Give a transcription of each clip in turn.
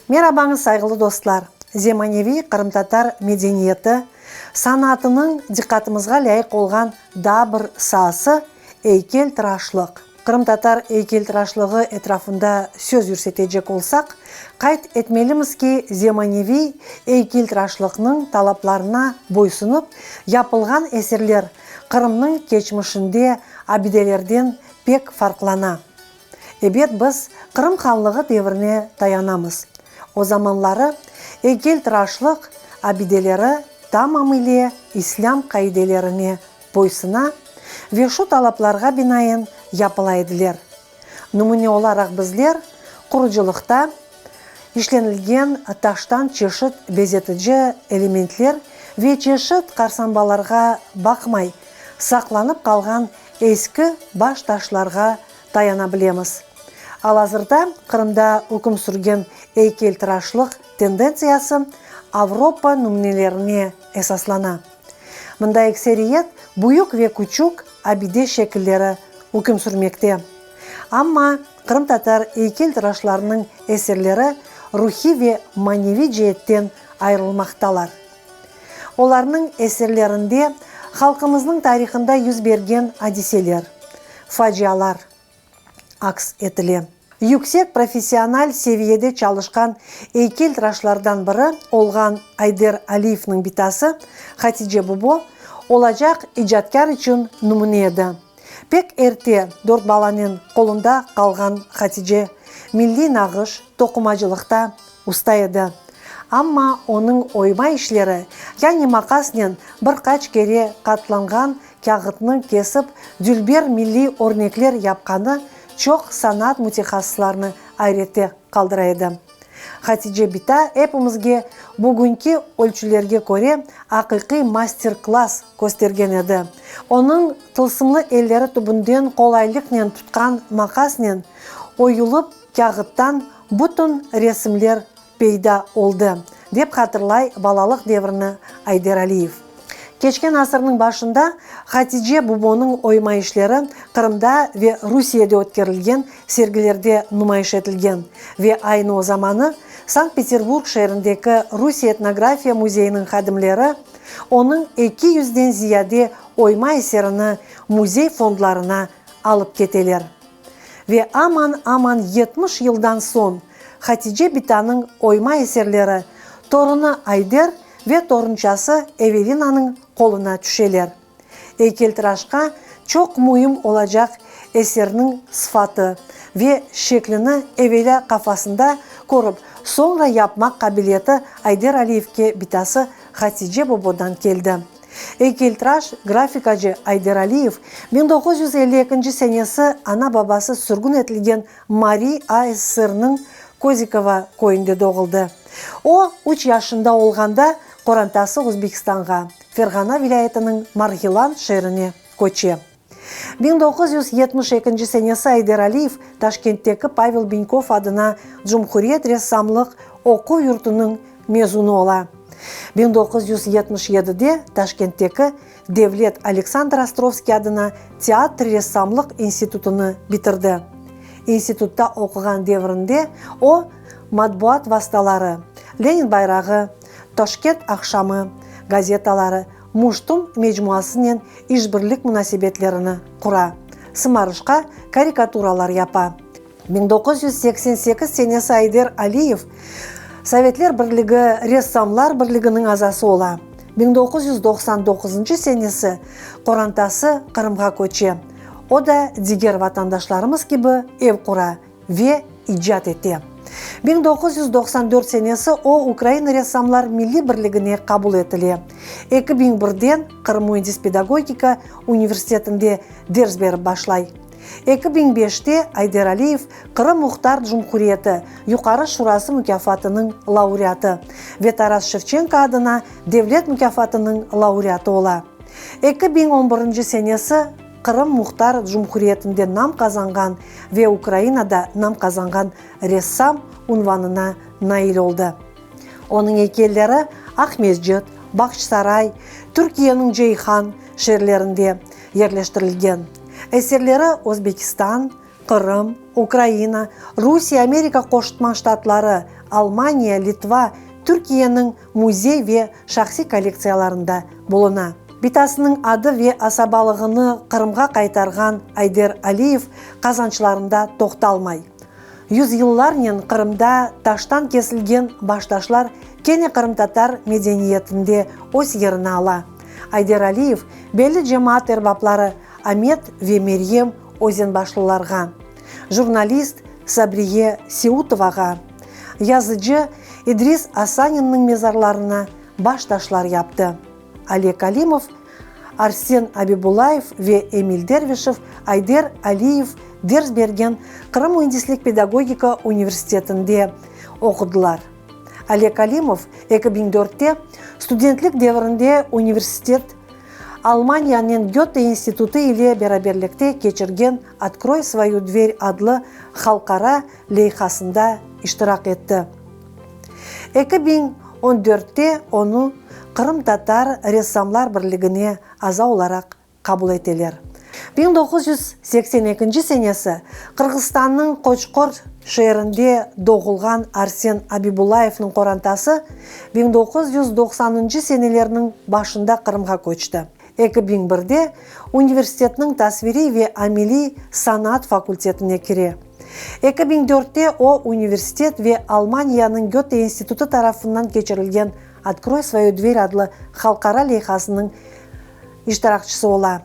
Merabañız, sayğılı dostlar! Zemaneviy qırımtatar medeniyeti, sanatınıñ diqqatımızğa lâyıq olğan daa bir saası, eykeltıraşlıq. Qırımtatar eykeltıraşlığı etrafında söz yürsetecek olsaq, qayd etmelimiz ki, zemaneviy eykeltıraşlıqnıñ talaplarına boysunıp yapılğan eserler Qırımnıñ keçmişinde abidelerden pek farqlana. Ebet, biz Qırım hanlığı devrine tayanamız. O zamanları eykeltıraşlıq abideleri tamamıle islâm qaidelerine boysuna ve şu talaplarğa binaen yapıla ediler. Nümüne olaraq bizler qurucılıqta işlenilgen taştan çeşit bezetici elementler ve çeşit qarsanbalarğa baqmay saqlanıp qalğan eski baş taşlarğa tayana bilemiz. Al-azırda Qırımda üküm sürgen eykeltıraşlıq tendentsiyası Avropa nümünelerine esaslana. Mında ekseriyet büyük ve küçük abide şekilleri üküm sürmekte. Amma qırımtatar eykeltıraşlarınıñ eserleri ruhiy ve maneviy ceetten ayırılmaqtalar. Olarnıñ eserlerinde halqımıznıñ tarihında yüz bergen adiseler, facialar aks etile. Yüksek professional seviyede çalışqan eykeltıraşlardan biri olğan Ayder Aliyevniñ bitası Hatice Bubo olacaq icatkâr içün nümüne edi. Pek erte dört balanen qolunda qalğan Hatice milliy nağış toqumacılıqta usta edi. Amma onıñ oyma işleri, yani maqasnen bir qaç kere qatlanğan kâğıtnı kesip dülber milliy örnekler yapqanı çoq sanat mütehassıslarını ayrette qaldıra edi. Hatice bita epimizge bugünki ölçülerge köre aqiqiy master-klass köstergen edi. Onıñ tılsımlı elleri tübünden qolaylıqnen tutqan maqasnen oyulıp kâğıttan bütün resimler peyda oldı, dep hatırlay balalıq devrini Ayder Aliyev. Keçken asırnıñ başında Hatice Bubonıñ oyma işleri Qırımda ve Rusiyede ötkerilgen sergilerde numayış etilgen ve aynı o zamanı Sankt-Peterburg şeerindeki Rusiye etnografiya müzeyiniñ hadimleri onıñ eki yüzden ziyade oyma eserini müzey fondlarına alıp keteler. Ve aman-aman 70 yıldan soñ Hatice bitanıñ oyma eserleri torunı Ayder ve torunçası Evelinanıñ qoluna tüşeler. Eykeltıraşqa çoq müim olacaq eserniñ sıfatı ve şeklini evelâ qafasında körip, soñra yapmaq qabiliyeti Ayder Aliyevke bitası Hatice bobodan keldi. Eykeltıraş, grafikacı Ayder Aliyev 1952 senesi ana-babası sürgün etilgen Mari ASSRniñ Kozikovo köyünde doğuldı. O, üç yaşında olğanda qorantası Özbekistanğa, Ferğana vilâyetiniñ Marğilan şeerine köçe. 1972 senesi Ayder Aliyev Taşkentteki Pavel Benkov adına Cumhuriyet ressamlıq oquv yurtunıñ mezunı ola. 1977de Taşkentteki Devlet Aleksandr Ostrovskiy adına teatr-ressamlıq institutını bitirdi. İnstitutta oquğan devrinde o, matbuat vastaları, Lenin bayrağı, Toşkent aqşamı gazetaları, Muştum mecmuasınen işbirlik munasebetlerini qura, sımarışqa karikaturalar yapa. 1988 senesi Ayder Aliyev Sovetler Birligi Ressamlar Birliginiñ azası ola. 1999 senesi qorantası Qırımğa köçe. O da diger vatandaşlarımız kibi ev qura ve icat ete. 1994 senesi o Ukraina Ressamlar Milliy Birligine qabul etile. 2001-den Qırım müendis-pedagogika universitetinde ders berip başlay. 2005-te Ayder Aliyev Qırım Muhtar Cumhuriyeti Yuqarı Şurası mukâfatınıñ laureatı ve Taras Şevçenko adına Devlet mukâfatınıñ laureatı ola. 2011 senesi Qırım Muhtar Cumhuriyetinde nam qazanğan ve Ukrainada nam qazanğan ressam unvanına nail oldı. Onıñ eykelleri Aqmescit, Bağçsaray, Türkiyeniñ Ceyhan şeerlerinde yerleştirilgen. Eserleri Özbekistan, Qırım, Ukraina, Rusiye Amerika Qoşma Ştatları, Almaniya, Litva, Türkiyeniñ müzey ve şahsiy kollektsiyalarında buluna. Bitasınıñ adı ve asabalığını Qırımğa qaytarğan Ayder Aliyev qazançlarında toqtalmay. Yüzyıllarnen Qırımda taştan kesilgen baştaşlar kene qırımtatar medeniyetinde öz yerini ala. Ayder Aliyev belli cemaat erbapları Amet ve Meryem Özenbaşlılarğa, jurnalist Sabriye Seutovağa, yazıcı İdris Asaninniñ mezarlarına baştaşlar yaptı. Oleg Alimov, Arsen Abibullayev ve Emil Dervişev Ayder Aliyev ders bergen Qırım müendislik-pedagogika universitetinde oqudılar. Oleg Alimov 2004-te studentlik devirinde universitet Almaniyanıñ Göte institutı ile beraberlikte keçirgen Otkroy svoyu dver adlı halqara leyhasında iştirak etti. 2014-te onı Qırımtatar ressamlar birligine aza olaraq qabul eteler. 1982 senesi Qırğızstannıñ Qoçqor şeerinde doğulğan Arsen Abibullayevniñ qorantası 1990-ncı senelerniñ başında Qırımğa köçti. 2001-de universitetniñ tasviriy ve ameliy sanat fakultetine kire. 2004-te o, universitet ve Almaniyanıñ Göte institutı tarafından keçirilgen Otkroy svoyu dver adlı halqara leyhasınıñ iştirakçisi ola.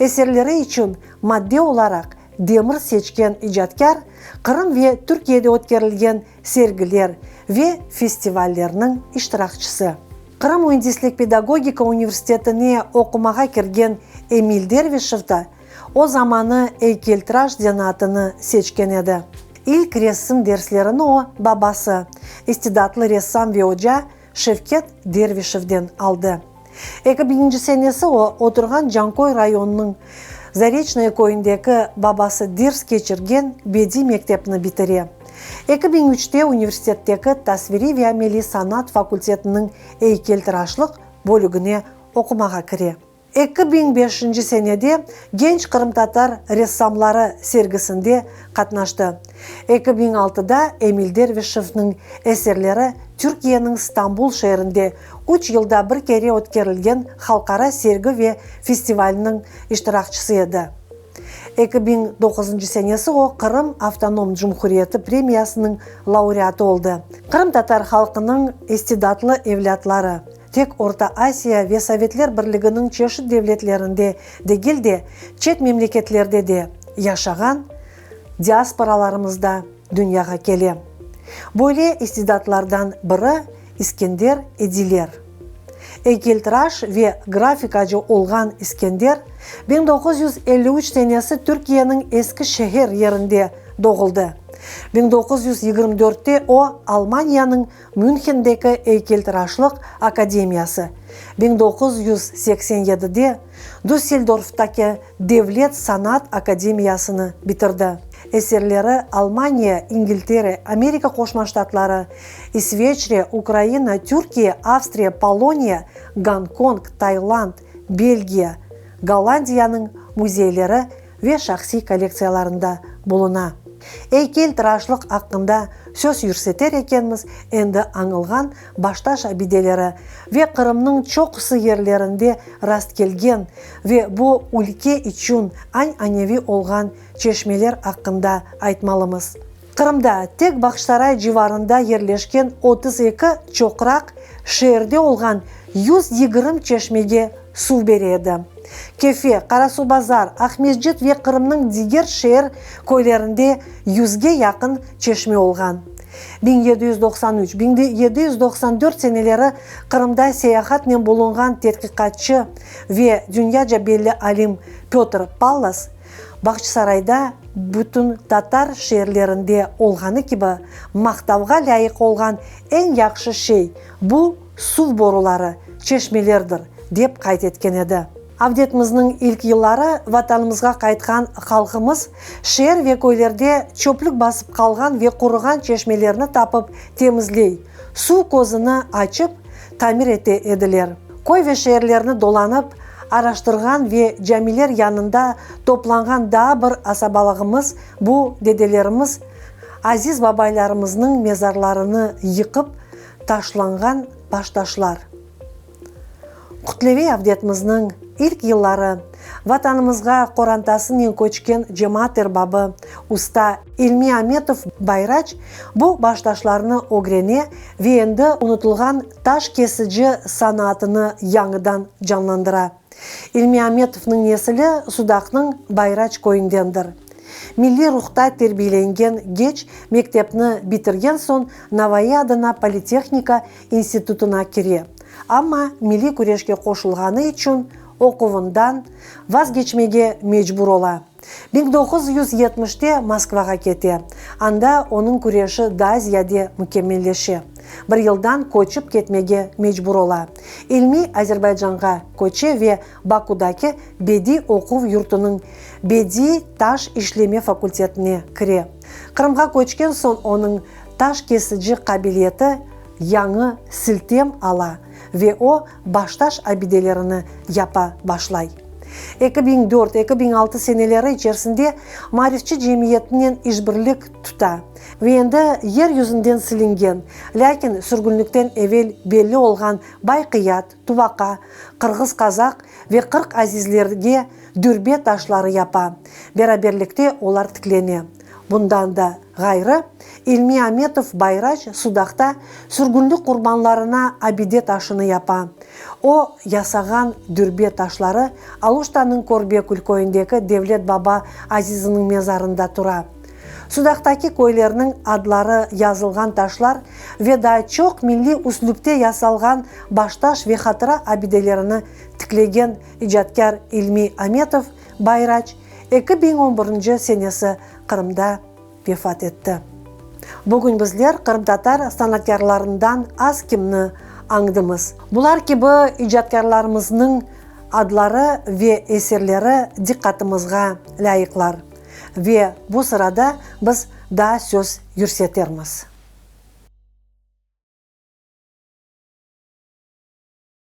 Eserleri içün madde olaraq demir seçken icatkâr, Qırım ve Türkiyede ötkerilgen sergiler ve festivallerniñ iştirakçisi. Qırım müendislik-pedagogika universitetine oqumağa kirgen Emil Dervişev da o zamanı eykeltıraş zenaatını seçken edi. İlk resim derslerini o, babası, istidatlı ressam ve oca Şevket Dervişevden aldı. Eki biñinci senesi o, oturğan Canköy rayonınıñ Zareçnoye köyündeki babası ders keçirgen bediy mektepni bitire. 2003-te universitetteki tasviriy ve ameliy sanat fakultetiniñ eykeltıraşlıq bölügine oqumağa kire. 2005-nci senede Genç qırımtatar ressamları sergisinde qatnaştı. 2006-da Emil Dervişevniñ eserleri Türkiyeniñ Stambul şeerinde üç yılda bir kere ötkerilgen halqara sergi ve festivalniñ iştirakçisi edi. 2009-ncı senesi o, Qırım Avtonom Cumhuriyeti premiyasınıñ laureatı oldı. Qırımtatar halqınıñ istidatlı evlâtları, tek Orta Asiya ve Sovetler Birliginiñ çeşit devletlerinde degil de, çet memleketlerde de yaşağan diasporalarımızda dünyağa kele. Böyle istidatlardan biri İskender Ediler. Eykeltıraş ve grafikacı olğan İskender 1953 senesi Türkiyeniñ Eskişehir yerinde doğuldı. 1924-te o, Almaniyanıñ Münhendeki eykeltıraşlıq akademiyası, 1987-de Düsseldorftaki Devlet sanat akademiyasını bitirdi. Eserleri Almaniya, İngiltere, Amerika Qoşma Ştatları, İsveçre, Ukraina, Türkiye, Avstriya, Poloniya, Gonkong, Tayland, Belgiya, Gollandiyanıñ müzeyleri ve şahsiy kollektsiyalarında buluna. Eykeltıraşlıq aqqında söz yürseter ekenmiz, endi añılğan baştaş abideleri ve Qırımnıñ çoqusı yerlerinde rastkelgen ve bu ülke içün añ-aneviy olğan çeşmeler aqqında aytmalımız. Qırımda tek Bağçasaray civarında yerleşken 32 çoqraq şeerde olğan 120 çeşmege suv bere edi. Kefe, Qarasuvbazar, Aqmescit ve Qırımnıñ diger şeer köylerinde yüzge yaqın çeşme olğan. 1793, 1794 seneleri Qırımda seyahatnen bulunğan tedqiqatçı ve dünyaca belli alim Pötr Pallas Bağçasarayda bütün tatar şeerlerinde olğanı kibi maqtavğa lâyıq olğan eñ yahşı şey, bu suv boruları, çeşmelerdir, dep qayd etken edi. Avdetimizniñ ilk yılları Vatanımızğa qaytqan halqımız şeer ve köylerde çöplük basıp qalğan ve quruğan çeşmelerni tapıp temizley, suv közüni açıp tamir ete ediler. Köy ve şeerlerni dolanıp, Araştırğan ve camiler yanında toplanğan daa bir asabalığımız bu dedelerimiz, aziz babaylarımıznıñ mezarlarını yıqıp taşlanğan baştaşlar. Kütleviy avdetmizniñ ilk yılları Vatanımızğa qorantasınen köçken cemaat erbabı, usta İlmi Ametov Bayraç bu baştaşlarnı ögrene ve endi unutılğan taş kesici sanatını yañıdan canlandıra. İlmi Ametovnıñ nesili Sudaqnıñ Bayraç köyündendir. Milliy ruhta terbiyelengen genç mektepni bitirgen soñ Navai adına politehnika institutına kire, amma milliy küreşke qoşulğanı içün oquvından vazgeçmege mecbur ola. 1970-te Moskvağa kete, anda onıñ küreşi daa ziyade mükemmelleşe. Bir yıldan köçip ketmege mecbur ola. İlmi Azerbaycanğa köçe ve Bakudaki bediy oquv yurtunıñ bediy taş işleme fakultetine kire. Qırımğa köçken soñ onıñ taş kesici qabiliyeti yañı siltem ala ve o, baştaş abidelerini yapa başlay. 2004, 2006 seneleri içerisinde Maarifçi cemiyetinen işbirlik tuta ve endi yer yüzünden silingen, lâkin sürgünlikten evel belli olğan Bayqıyat, Tuvaqa, Qırğız-Qazaq ve 40 azizlerge dürbe taşları yapa, beraberlikte olar tiklene. Bundan da ğayrı, İlmi Ametov Bayraç Sudaqta sürgünlik qurbanlarına abide taşını yapa. O yasağan dürbe taşları Aluştanıñ Körbekül köyündeki Devlet Baba Aziziniñ mezarında tura. Sudaqtaki köylerniñ adları yazılğan taşlar ve daa çoq milliy üslüpte yasalğan baştaş ve hatıra abidelerini tiklegen icatkâr İlmi Ametov Bayraç 2011 senesi Qırımda vefat etti. Bugün bizler qırımtatar sanatkârlarından az kimni añdımız. Bular kibi icatkârlarımıznıñ adları ve eserleri diqqatımızğa lâyıqlar. Ve bu sırada biz daa söz yürsetermiz.